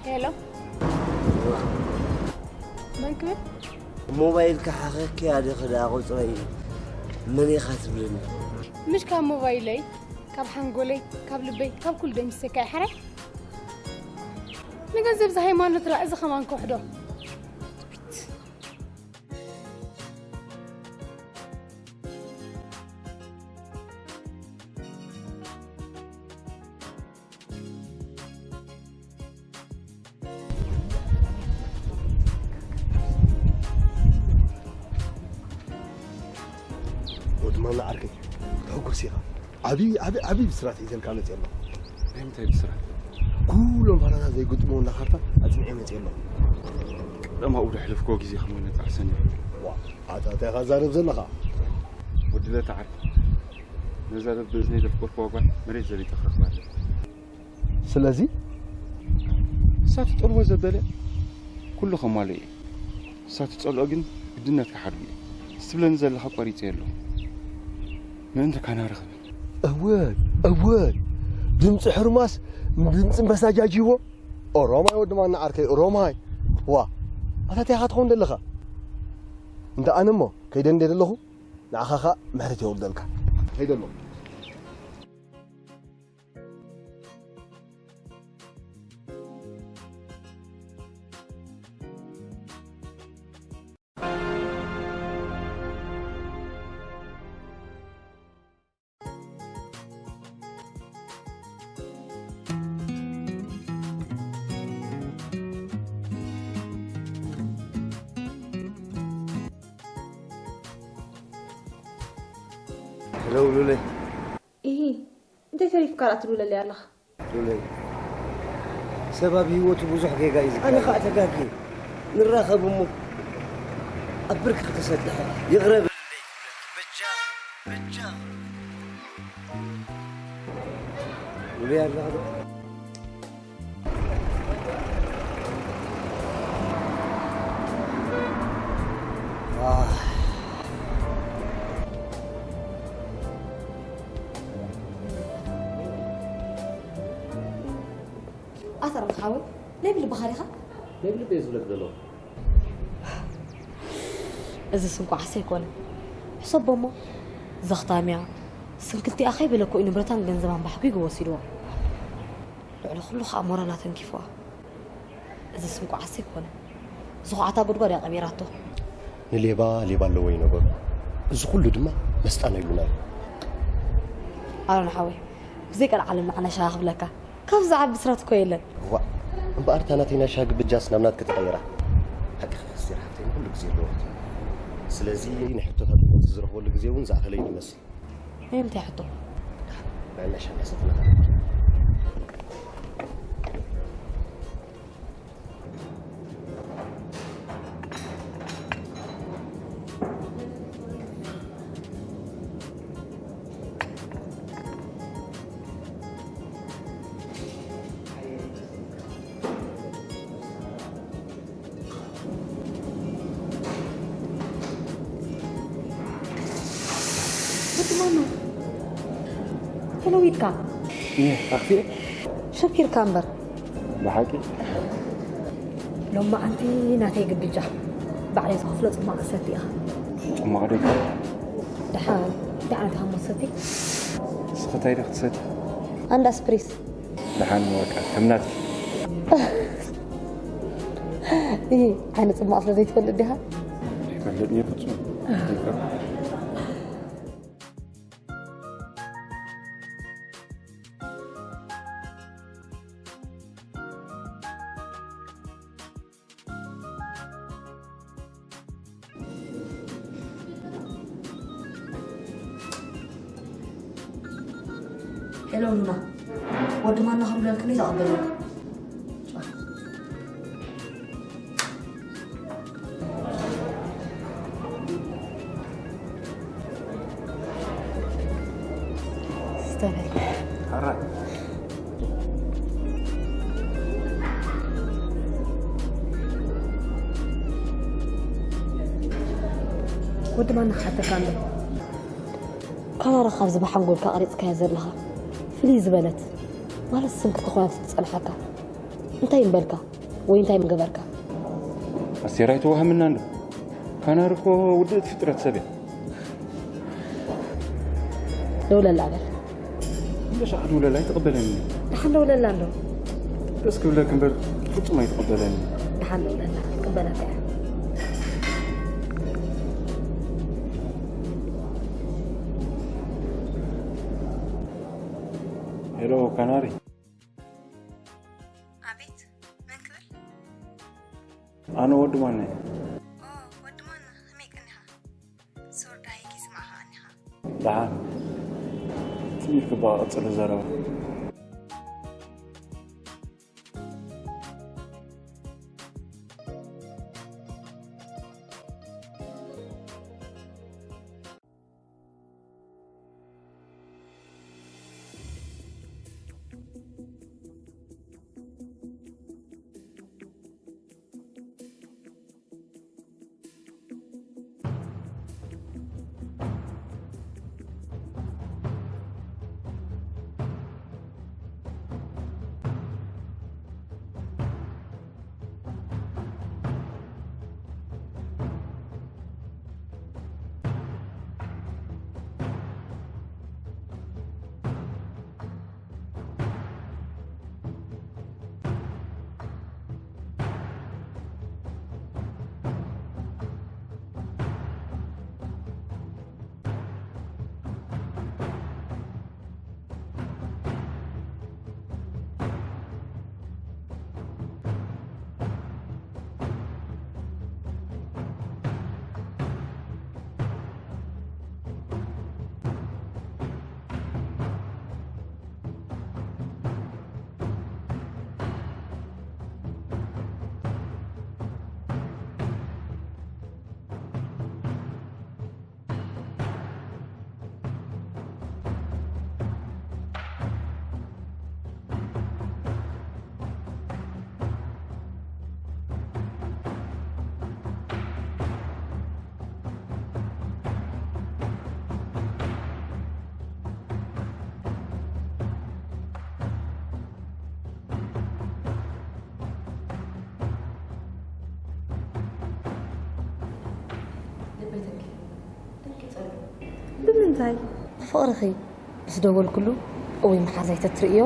ሄሎ፣ መን ክብል? ሞባይልካ ሓኸኪ ኣደኺ ደኣ ቁጽረይ መን ኢኻ ትብለኒ? ምሽ ካብ ሞባይለይ፣ ካብ ሓንጎለይ፣ ካብ ልበይ፣ ካብ ኩሉ ደምሲሰካ እየ ሓራይ። ንገንዘብ ዝሃይማኖት ራ፣ እዚ ከማን ክውሕዶ። ወዲ ማና ዓርከይ፣ ክትሕጎስ ኢኻ። ዓቢ፣ ዓቢ፣ ዓቢ ብስራት ሒዘልካ መጽየ ኣለኹ። ናይ ምንታይ ብስራት? ኩሎም ፋራታት ዘይግጥምዎ እንዳ ካርታ ኣጽኒዐ መጽየ ኣለኹ። ቀደም ኣብኡ ዘሕለፍክዎ ግዜ ከም ነጣዕሰኒ። ዋ፣ ኣታ እንታይ ኢኻ ትዛረብ ዘለኻ? ወዲ ለታ ዓርከይ፣ ነዛ በብእዝነይ ዘፍቀርክዋ ጓል መሬት ዘሊጠ ክረኽባ ኣለኒ። ስለዚ ንሳ ትጠልቦ ዘበለ ኩሉ ከማልእ እየ። ንሳ ትጸልኦ ግን ግድነት ክሓድጎ እየ። ትብለኒ ዘለኻ ቆሪጸ ኣለኹ። ምእንቲ ካና ርኽብ። እወ፣ እወ። ድምፂ ሕርማስ ድምፂ ኣንበሳ ጃጅይዎ። ኦሮማይ ወዲ ማና ዓርከይ፣ ኦሮማይ። ዋ፣ ኣታ እንታይ ኢኻ ትኸውን ዘለኻ? እንተ ኣነ እሞ ከይደ እንደ ዘለኹ ንዓኻ ኸኣ ምሕረት የውርደልካ። ከይደ ኣለኹ። ሄሎ ሉለይ። ኢሂ፣ እንታይ ተሪፍካ ደኣ ትሉለለይ ኣለኻ? ሉለይ፣ ሰብ ኣብ ህይወቱ ብዙሕ ጌጋ እዩ ዝገብር። ኣነ ኸኣ ተጋግየ። ንራኸብ እሞ ኣብ ብርኪ ክተሰጥሐ ይቕረ በልለይ ትብለኪ። በጃ፣ በጃ። ሉለይ ኣለኻ ዶ? ኣታ ሮማ ሓወይ፣ ናይ ብልብኻ ዲኻ? ናይ ብልበይ ዝብለክ ዘለኹ። እዝስ እንቋዕስ ኣይኮነ። ሕሰቦ እሞ፣ ዘኽታምያ፣ ስንክልቲኣ ከይበለ እኮ እዩ ንብረታን ገንዘባን ብሓጒጉ ወሲድዎ። ልዕሊ ኩሉ ከዓ ሞራላ ተንኪፍዋ። እዚ ስንኩዓስ ኣይኮነ፣ ዝኹዓታ ጉድጓድ እያ ቀቢራቶ። ንሌባ ሌባ ኣለዎ እዩ ነገሩ። እዚ ኩሉ ድማ መስጣን ኣይብሉና እዩ። ኣሮን ሓወይ፣ ብዘይ ቀልዓለም ንዓና ሻሂ ክብለካ ካብ ዝዓቢ ስራት እኮ የለን። ዋ፣ እምበኣር እታ ናተይ ናይ ሻሂ ግብጃስ ናብ ናትኪ ተቐይራ። ሓቂ ክስቲር ሓፍተይ ንኩሉ ግዜ ኣለዎ። ስለዚ ናይ ሕቶታት መልሲ ዝረኽበሉ ግዜ እውን ዝኣኸለ እዩ ዝመስል። ናይ ምንታይ ሕቶ? ናይ እናሻና ሰጥና። ወዲ ማኑ፣ ተለዊጥካ። እየ፣ ኣኽፊኤ። ሸኪርካ እምበር። ብሓቂ? ሎማዓንቲ ናተይ ግብጃ ባዕለይ ዝኸፍሎ ጽማቕ ትሰቲ ኢኻ። ጽማቕ ዶ ይኮን? ደሓን፣ እንታይ ዓይነት ኢኻ እሞ ትሰቲ? ንስኺ እንታይ ዶ ክትሰቲ? ኣንዳ ስፕሪስ። ደሓን በቃ፣ ከም ናትኪ። እይ፣ ዓይነት ጽማቕ ስለ ዘይትፈልጥ ዲኻ? ኣይፈልጥን እየ ፍጹም። ሄሎ ሉና፣ ወዲ ማና ከምለልክኒ ተቐበለኒ። ስተበል። ኣራ። ወዲ ማና ክሓተካ ኣሎ። ካናራ ካብዚ ብሓንጎልካ ቀሪጽካያ ዘለኻ ፍልይ ዝበለት ማለት ስም ክትኾና ዝጸንሓካ እንታይ እምበልካ ወይ እንታይ ምገበርካ? ኣስቴር ኣይተዋህምና እንዶ። ካናሪ እኮ ውድእቲ ፍጥረት ሰብ እያ። ደውለላ በል። እንደ ሻዕ ክድውለላ ኣይትቕበለኒ። ደሓን ደውለላ እንዶ። ደስ ክብለክ እምበር ፍጹም ኣይትቕበለኒ። ደሓን ደውለላ፣ ክቕበለካ እያ። ሄሎ ካናሪ። ኣቤት፣ መን ክብል? ኣነ ወዲ ማና እየ። ኦ፣ ወዲ ማና፣ ከመይ ቀኒኻ? ሶር ዳሂ ከይሰማዕኻ ቀኒኻ። ደሓን። ትንሽ ክበቃ ቀጽሊ ዘረባ። ልበይ ተንኪፉ፣ ተንኪፉ ጸልዩ። ብምንታይ? ብፍቕርኺ ምስ ደወልኩሉ፣ እውይ መሓዛይ ተትርእዮ፣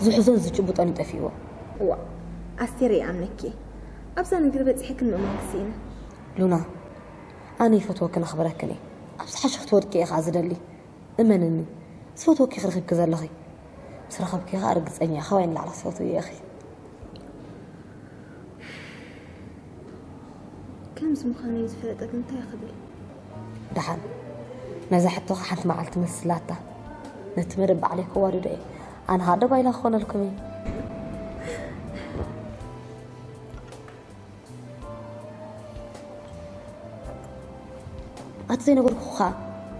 ዝሕዞን ዝጭብጦን ይጠፊእዎ። እዋ ኣስቴር ይኣምነኪ ኣብዛ ነገር በፂሐ ክንምእማን ክስኢነ ሉና፣ ኣነ ይፈትወክን ኣኽብረክን እየ። ኣብ ዝሓሸ ክትወድቂ እየ ከዓ ዝደሊ። እመንኒ፣ ዝፈትወኪ ክረኽብኪ ዘለኺ ምስ ረኸብኪ ከዓ ርግፀኛ እየ፣ ካባይ ንላዕሊ ክትፈትውዮ ኢኺ። ከምዚ ምዃነይ ዝፈለጠ ግን እንታይ ክብል? ደሓን ነዛ ሕቶኻ ሓንቲ መዓልቲ መልስላታ። ነቲ መደብ ባዕለይ ከዋድዶ እየ። ኣነ ኸዓ ደባይላ ክኾነልኩም እየ። ኣቲ ዘይነገርኩኻ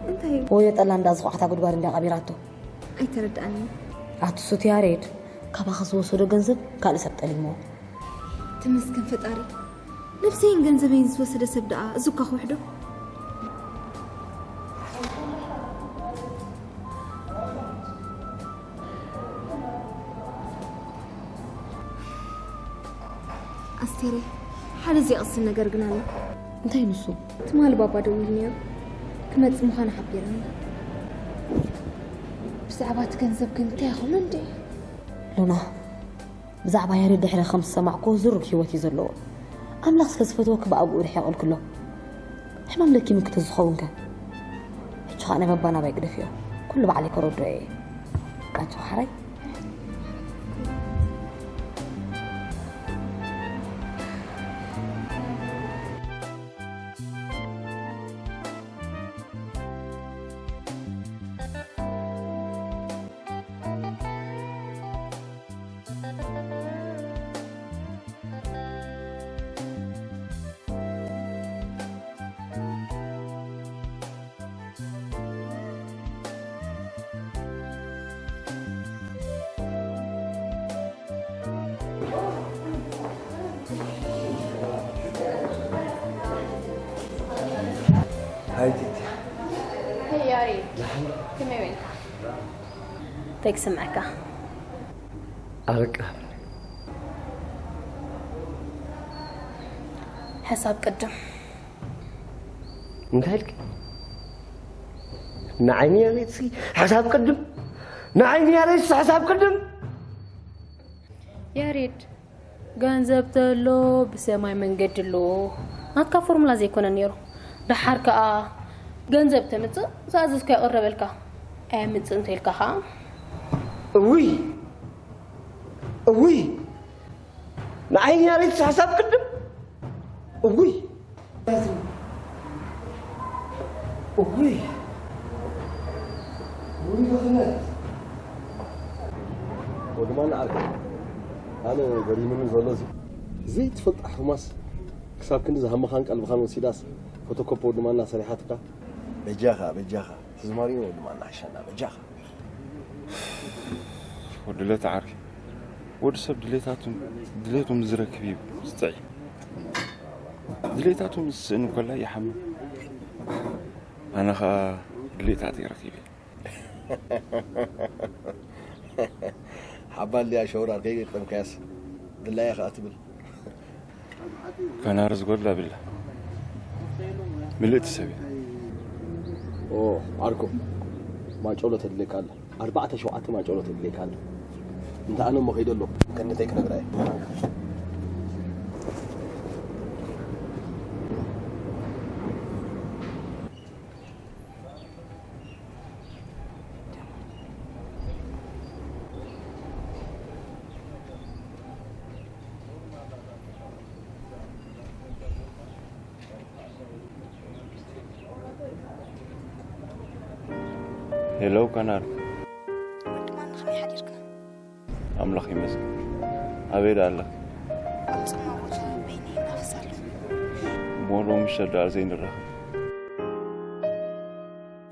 እንታይ እዩ? ወዮ ጠላ እንዳ ዝኹዓታ ጉድጓድ እንዳ ቀቢራቶ። ኣይተረድኣኒ። ኣቲ ሱት ያሬድ ካባኻ ዝወሰዶ ገንዘብ ካልእ ሰብ ጠሊሞ። ተመስገን ፈጣሪ። ነብሰይን ገንዘበይን ዝወሰደ ሰብ ደኣ እዙካ ክውሕዶ? ኣስቴሬ፣ ሓደ ዚቕስን ነገር ግን ኣሎ። እንታይ ንሱ? ትማሊ ባባ ደዊሉ ነይሩ። ክመጽእ ምዃኑ ሓቢሩኒ። ብዛዕባ እቲ ገንዘብ ግን እንታይ ይኸውን እንዴ? ሉና፣ ብዛዕባ ያሬድ ድሕሪ ከም ዝሰማዕኩዎ ዝሩግ ህይወት እዩ ዘለዎ። ኣምላኽ ስለ ዝፈትወኪ ብኣግኡ ርሒቑልኪ ኣሎ። ሕማም ለኪምኪ ተዝኸውን ከ? ሕጂ ኸኣ ናይ ባባ ናባይ ግደፍዮ። ኩሉ ባዕለይ ከረድኦ እየ። ኣጆኺ ሓራይ። ሃይ ቲቲ። ሄይ ያሬድ፣ ከመይ ወንካ? እንታይ ክስምዐካ? ኣበቃ። ሕሳብ ቅድም። እንታይ ኢልኪ? ንዓይኒ ያሬድሲ ሕሳብ ቅድም፣ ንዓይኒ ያሬድሲ ሕሳብ ቅድም። ያሬድ፣ ገንዘብ ተሎ ብሰማይ መንገዲ ኣሎ። ናትካ ፎርሙላ ዘይኮነ ነይሩ። ደሓር ከኣ ገንዘብ ተምጽእ፣ ዝኣዘዝካዮ ይቕረበልካ። ኣየምጽእ እንተኢልካ ከኣ እውይ፣ እውይ፣ ንዓይኒ ያሬድሲ ሕሳብ ቅድም። እውይ፣ እውይ፣ እውይ፣ ብኽነት። ወድማና ዓርከይ፣ ኣነ ገሪሙኒ ዘሎ እዚ ዘይትፈልጣ ሕማስ ክሳብ ክንዲ ዝሃመኻን ቀልብኻን ወሲዳስ ፎቶኮፒ ወድማና ሰሪሓትካ። በጃኻ፣ በጃኻ፣ ተዝማሪኖ ወድማና ሓሻና፣ በጃኻ። ወድለት ዓርከይ፣ ወዲ ሰብ ድሌታቱን ድሌቱን ዝረክብ እዩ ዝጥዒ። ድሌታቱ ምስ ስእን ኮላ ይሓምም። ኣነ ኸኣ ድሌታተይ ረኺበ። ሓባል ድያ ሸውራር ከይገጠምካያስ ድላያ ከኣ ትብል። ከናር ዝጎድላ ብላ ምልእቲ ሰብ እያ። ኦ ዓርኮ ማጨሎ ተድልየካ ኣላ። ኣርባዕተ ሸውዓተ ማጨሎ ተድልየካ ኣላ። እንተ ኣነ እሞ ከይደ ኣለኹ ከነተይ ክነግራ እየ። ሄሎ ከናር። ወድማና ከመይ ሓዲርካ? ኣምላኽ ይመስገን። ኣበይ ደኣ ኣለኺ? ኣብ ጽማቕ ቦታ በይነይ እናፍስ ኣለኹ። እሞ ሎሚ ምሸት ደኣ ዘይንራኸብ?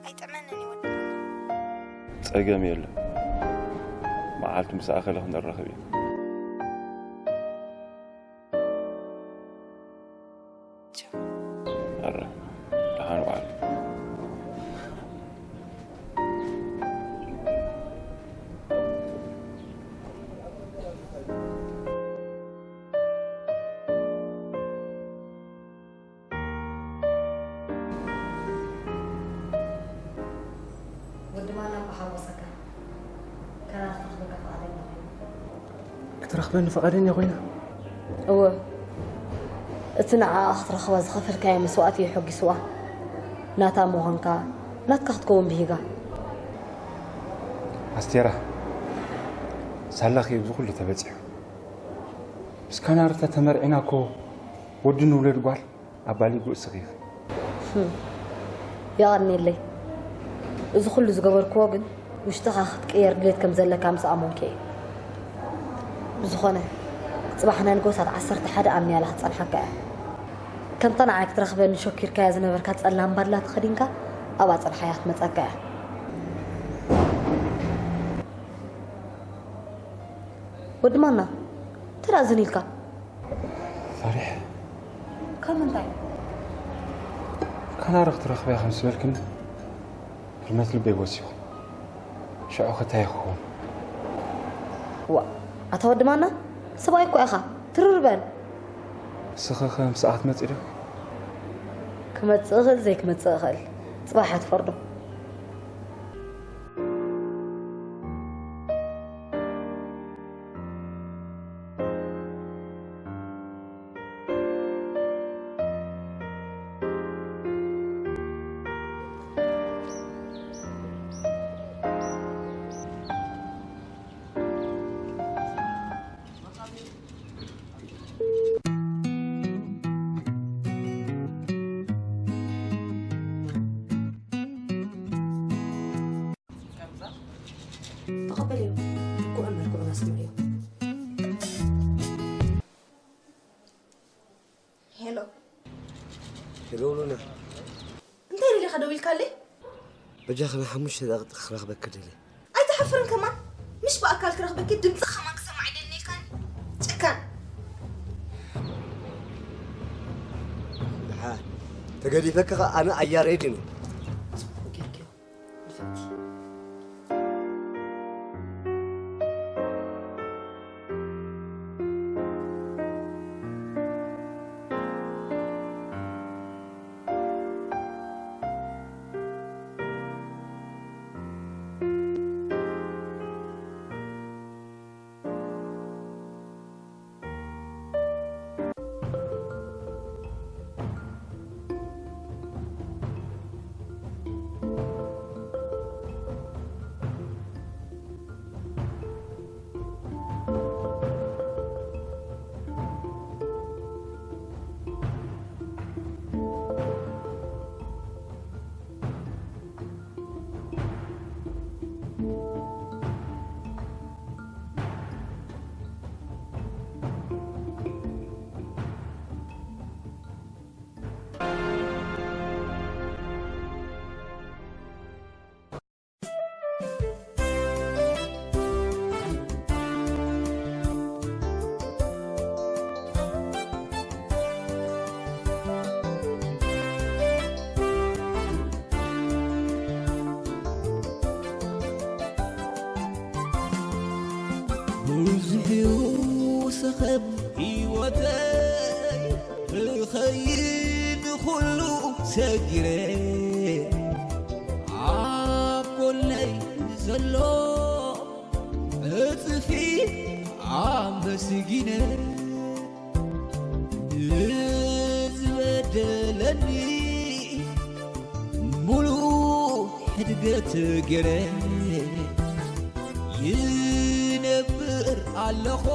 ኣይጥዕመንን እዩ ወድማና። ጸገም የለን። መዓልቲ ምስ ኣኸለ ክንራኸብ እዩ። ኣረ፣ ደሓን ዋል። ወዲ ማና እኮ ሓጎሰካ። ከናር ክረኽበካ ፍቓደኛ ኮይኑ። ትረኽበኒ ፈቓደኛ ኮይና? እወ፣ እቲ ንዓኣ ክትረኽባ ዝኸፈልካዮ መስዋእቲ እዩ ሖጊስዋ። ናታ ምዃንካ፣ ናትካ ክትከውን ብሂጋ። ኣስቴራ፣ ሳላኺ እዚ ኩሉ ተበጺሑ። ምስ ካናርታ ተመርዒና እኮ ወዲ ንውለድ ጓል ኣባሊ ጉእስኺ ኢኺ። ህም፣ የቐንየለይ። እዚ ኩሉ ዝገበርክዎ ግን ውሽጥኻ ክትቅየር ድሌት ከም ዘለካ ምስ ኣመንኩ እየ። ብዝኾነ፣ ጽባሕ ናይ ንግሆ ሰዓት ዓሰርተ ሓደ ኣብ ንያላ ክትጸንሓካ እያ። ከምታ ንዓይ ክትረኽበኒ ሸኪርካያ ዝነበርካ ጸላም ባድላ ተኸዲንካ ኣብኣ ጽንሓያ ክትመጸካ እያ። ወዲ ማና፣ እንታይ ደኣ ዝን ኢልካ? ፈሪሐ። ካብ ምንታይ? ካናሪ ክትረኽብያ ከም ዝበልክኒ ህርመት ልበይ ወሲኹ። ሽዑ ከ እንታይ ይኸውን? ዋ፣ ኣታ ወዲ ማና፣ ሰብኣይ እኮ ኢኻ። ትርር በል። ንስኺ ከ ምስኣ ክትመጺ ዶ? ክመጽእ እኽእል፣ ዘይክመጽእ እኽእል። ጽባሕ እያ ትፈርዶ። ተቐበልዮ። ልክዑን መልክዑን ኣስምዕዮ። ሄሎ። ሄሎ ሉና። እንታይ ደሊኻ ደዊልካለይ? በጃኺ ንሓሙሽተ ደቂቕ ክረኽበኪ ደልየ። ኣይትሓፍርን ከማን? ምሽ ብኣካል ክረኽበኪ ድምፂ ከማን ክሰማዕ ይደሊ ኢልካኒ? ጨካን። ደሓን። ተገዲፈኪ ኸኣ ኣነ ኣያ ሬዲ ነኝ። ጽቡቕ ጌርክዮ። ንፍዕቲ። ብዙሕ እዩ ሰኸብ ህይወተይ፣ ብኸይድ ኩሉ ሰጊረ፣ ኣብ ጎነይ ዘሎ ዕጽፊ ኣመስጊነ፣ ንዝበደለኒ ሙሉእ ሕድገት ገይረ ይነብር ኣለኹ።